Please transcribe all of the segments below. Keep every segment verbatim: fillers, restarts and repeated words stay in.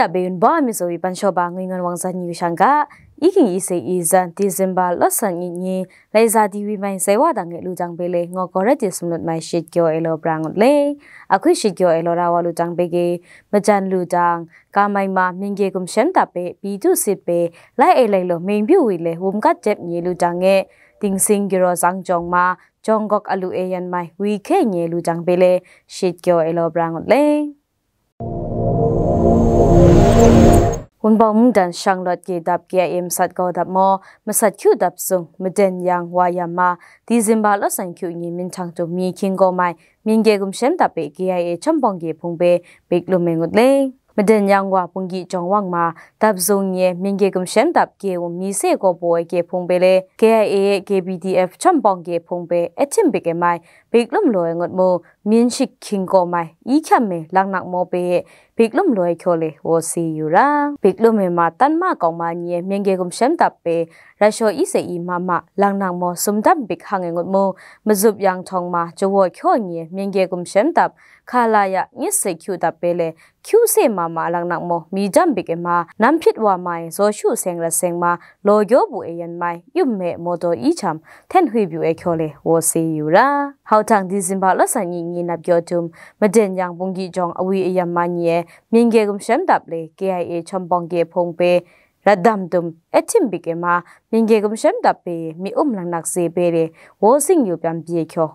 Abe yun ba mi zawi ban shaw ba ngwi ngan wang zan yu shang ga, i ging i se i zan December lo san nyi ni, lai za di wi mai sai wa dang e lu jang be le ngo ko ret di sumlut mai shit kyo e lo brang ngut le. Akhui shit kyo e lo ra wa lu jang be ge, majan lu jang, ka mai ma, mingge gumshem dap pe, pi tu sit pe, lai e lai lo ming byu wi le, wum kat jep nyi lu jang e, ting sing giro zang jong ma, jawng gawk alu e yan mai, wi hke nye lu jang be le, shit kyo e lo brang ngut le. Wunpawng mungdan shanglawt ke dap K I A masat kau dap maw, masat hkyu dap zung, maden yang wa yam ma, December lo san hkyu ni minhtang tu mi hkying gaw mai, mingge gumshem dap pe K I A chawmpawng ke hpung pe, bik lum e ngut le. Maden yang wa punggi jawng wang ma, dap zung nye, mingge gumshem dap ke wum mi se gaw baw ai ke hpung pe le, K I A e K B D F chawmpawng ke hpung pe, e htim bik e mai, bik lum law e ngut mu, myin shik hkying gaw mai, i hkyam me, lang nak maw pe e, bik lum law e hkyaw le, wo si yu ra. Bik lum e ma, tan ma kawng ma nye, mingge gumshem dap pe, rashaw i se i ma ma, lang nak maw, sum dam bik hang e ngut mu, mazup yang htawng ma, jawa hkyaw nye, mingge gumshem dap, hka la ya, nyit se hkyu dap pe le, hkyu se ma ma lang nak maw, mi jam bik e ma, nam hpyit wa ma e, zaw shu seng rat seng ma, law gyaw bu e yan mai, yum me, mawdaw i cham, hten hui byu e hkyaw le, wo si yu ra. Hau htang December lo san nyi ni nap gyaw tum, maden yang bunggi jawng awi e yam ma ni e, mingge gumshem dap le, K I A chawmpawng ke hpung pe, rat dam tum, e htim bik e ma, mingge gumshem dap pe, mi um lang nak ze pe le, wo sing yu pyam pyi e hkyaw.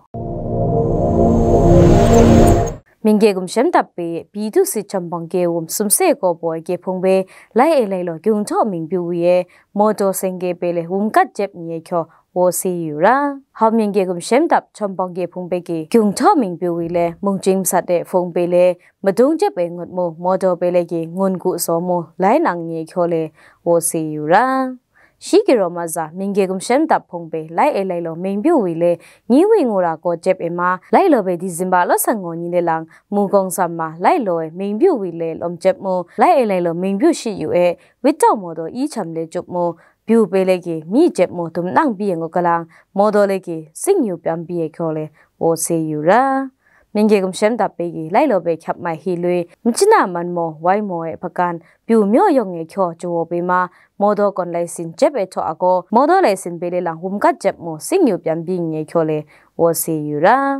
Mingge gumshem dap pe, pi tu sit chawmpawng ke wum sumse gaw baw ai ke hpung pe, lai e lai law gyung htaw ming byu wi e, mawdaw seng ke pe le wum kat jep ni e hkyaw, wo si yu ra. Hau mingge gumshem dap chawmpawng ke hpung pe ke, gyung htaw ming byu wi le, mungchying masat e hpung pe le, madung jep e ngut mu, mawdaw pe le ke, ngun gu saw mu, lai nang ni e hkyaw le, wo si yu ra. Shi giraw ma za, mingge gumshem dap hpung pe, lai e lai law, ming byu wi le, nyi wi ngu ra gaw jep e ma, lai law pe December lo san ngaw ni le lang, mu gawng sam ma, lai law e, ming byu wi le, lawm jep mu, lai e lai law, ming byu shi yu e, wit tau maw daw i cham le cup mu, byu pe le ge, mi jep mu, dum nang byi e ngut galang, maw daw le ge, sing yu pyam byi e hkyaw le, wo se yu ra. Mingge gumshem dap pe gi, lai law pe hkyap mai hi lui, machina man maw, wai maw e hpakan, pyu myaw yawng e hkyaw jaw pe ma, mawdaw kawn lai sin jep e htaw a gaw, mawdaw lai sin pe le lang wum gat jep mu, sing yu pyam byi ngi e hkyaw le, wo si yu ra.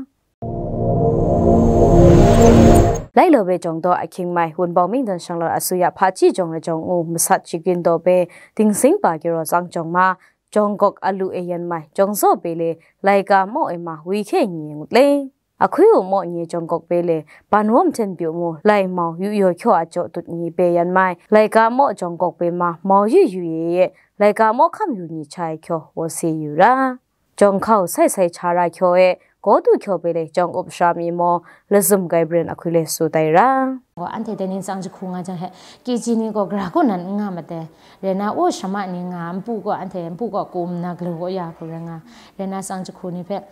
Lai law pe jawng daw ahkying mai, Wunpawng Mingdan Shanglawt Asuya hpaji jawng lajawng ngu, masat shagrin daw pe, dingsing pa giraw tsang jawng ma, jawng gawk alu e yan mai, jawng zaw pe le, laika maw e ma, wi hkye nyi ngut le. Ahkui u maw nye jawng gawk pe le, ban wawm hten pyu mu, lai mau yu yaw hkyaw a jaw dut ni pe yan mai, laika maw jawng gawk pe ma, mau yu yu ye ye, laika maw hkam yu ni cha ai hkyaw, wo se yu ra. Jawng hkau sai sai cha ra hkyaw e, gaw du hkyaw pe le, jawng up shara mi maw, lazum gai bren ahkui le su tai ra. Gaw, anhte dai ning tsang jahku nga jang he, K G ni gaw gra kaw nan n nga ma de, rai na, o, shama ni nga, npu gaw, anhte npu gaw kum na galu gaw ya hku rai nga, rai na, tsang jahku ni hpe,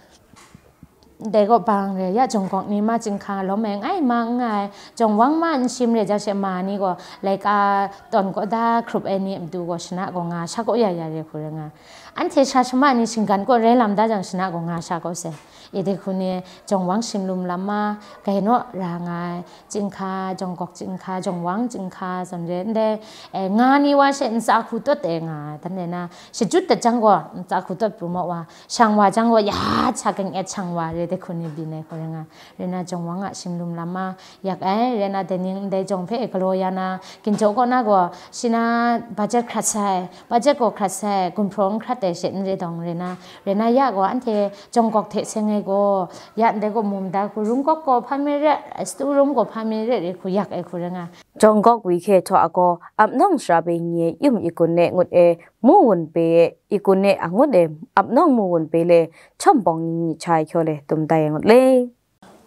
dai gaw bang re, ya jawng gawk ni ma chyinghka lawm ai ngai ma n nga ai, jawng wang ma n shim re jang she ma ni gaw, laika tawn kaw da hkrup ai ni a matu gaw shana gaw nga sha kaw ya ya re hku rai nga. Anhte sha shama ni shinggan kaw rai lam da jang shana gaw nga sha kaw se. Ide hku ni jawng wang shim lum lam ma, gai naw ra nga ai, chyinghka, jawng gawk chyinghka, jawng wang chyinghka, zawn re ndai, e, nga ni wa she ntsa hku tawt e nga ai, dan re na, shajut dat jang gaw ntsa hku tawt pru ma wa, shang wa jang gaw ya hta shang kang et shang wa re de hku ni byin ai hku rai nga, rai na, jawng wang a shim lum lam ma yak ai, rai na, dai ning ndai jawng hpe galaw ya na, ginjaw kaw na gaw, shi na, budget hkrat sai, budget gaw hkrat sai, gumhpraw n hkrat ai she n re dawng, rai na, rai na, ya gaw, anhte jawng gawk hte seng ai gaw, ya ndai gaw mum da hku, rung gawk gaw hpa mi re, stu rung gaw hpa mi re, re hku yak ai hku rai nga. Jawng gawk wi hkye htaw a gaw, ap nawng shara pe nyi e yum ikun e ngut e, mu wun pe e, ikun e a ngut e, ap nawng mu wun pe le, chawm bawng ni ni cha ai hkyaw le, tum tai ai ngut le.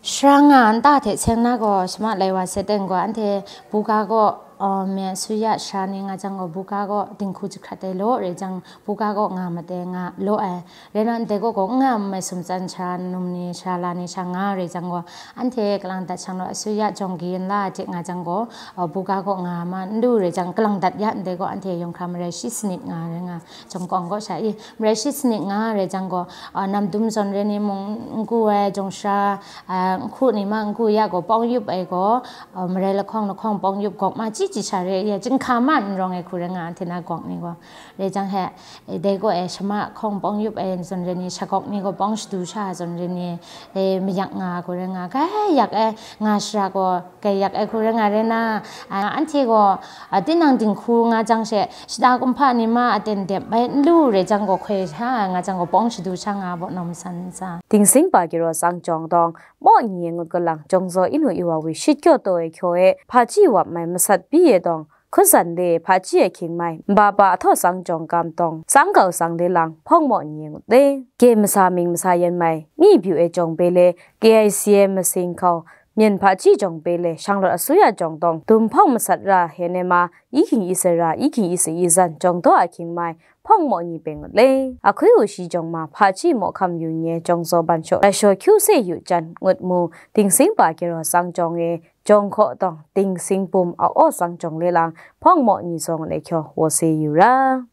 Shara nga nta hte seng na gaw, shama lai wa se teng gaw, anhte buga gaw, uh, me su ya shara ni nga jang gaw, buga gaw dinghku jahkrat ai law re jang, buga gaw nga ma te nga law ai. Rai na, ndai gaw gaw n nga mai sumtsan shara num ni, shara la ni sha nga re jang gaw, anhte kalang dat shang law, asuya jawng kayin la ai hte nga jang gaw, uh, buga gaw nga ma n lu re jang, kalang dat ya ndai gaw, anhte yawng hkra marai shi sanit nga rai nga, jawng kawng gaw sha i, marai shi sanit nga re jang gaw, uh, nam dum zawn re ni mung n gu ai, jawng shara, uh, nhku ni ma n gu ya gaw, pawng yup ai gaw, uh, marai lahkawng lahkawng pawng yup gawk ma chyi Chi sha re, ya, chyinghka ma n rawng ai hku rai nga, Athena gawk ni gaw. Rai jang he, e, dai gaw e, shama hkawng pawng yup ai zawn re ni, shagawk ni gaw pawng shadu sha zawn re ni, e, mayak nga hku rai nga, kai yak ai nga shara gaw, kai yak ai hku rai nga rai na, a, anhte gaw, a, tinang dinghku nga jang she, shada kumhpa ni ma aten dep bai n lu rai jang gaw, hkoi sha nga jang gaw, pawng shadu sha nga baw nawm san sa. Dingsing pa giraw tsang jawng dawng, maw ni ngut galang jawng zaw inu iwa wi shit kyaw taw ai hkyaw e, hpaji wap mai masat bi e dawng, hkut zan le hpaji e hkying mai, nba pa a htaw tsang jawng kam tawng, tsang kau tsang le lang, hpawng maw ni ngut le. Ke masa ming masa yan mai, mi byu e jawng be le, K I C M masing hkau, myen hpaji jawng be le, shanglawt asuya jawng tawng, dum hpawng masat ra, hen e ma, yi hkying yi sara, yi hkying yi sa yi zan, jawng daw a hkying mai, hpawng maw ni peng ngut le. Ahkui u shi jawng ma, hpaji maw hkam yu nye, jawng zaw ban shaw, rai shaw hkyu se yu jan, ngut mu, dingsing pa giraw tsang jawng e, jawng hkaw tawng, dingsing bum a aw tsang jawng le lang, hpawng maw ni zaw ngut e hkyaw, wo se yu ra.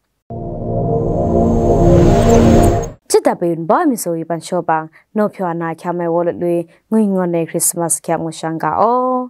Chita payun ba mi so i ban shaw bang, no pyaw na hkyam ai wo lut lui, ngwi ngon ai Christmas hkyam ngut shang ga aw.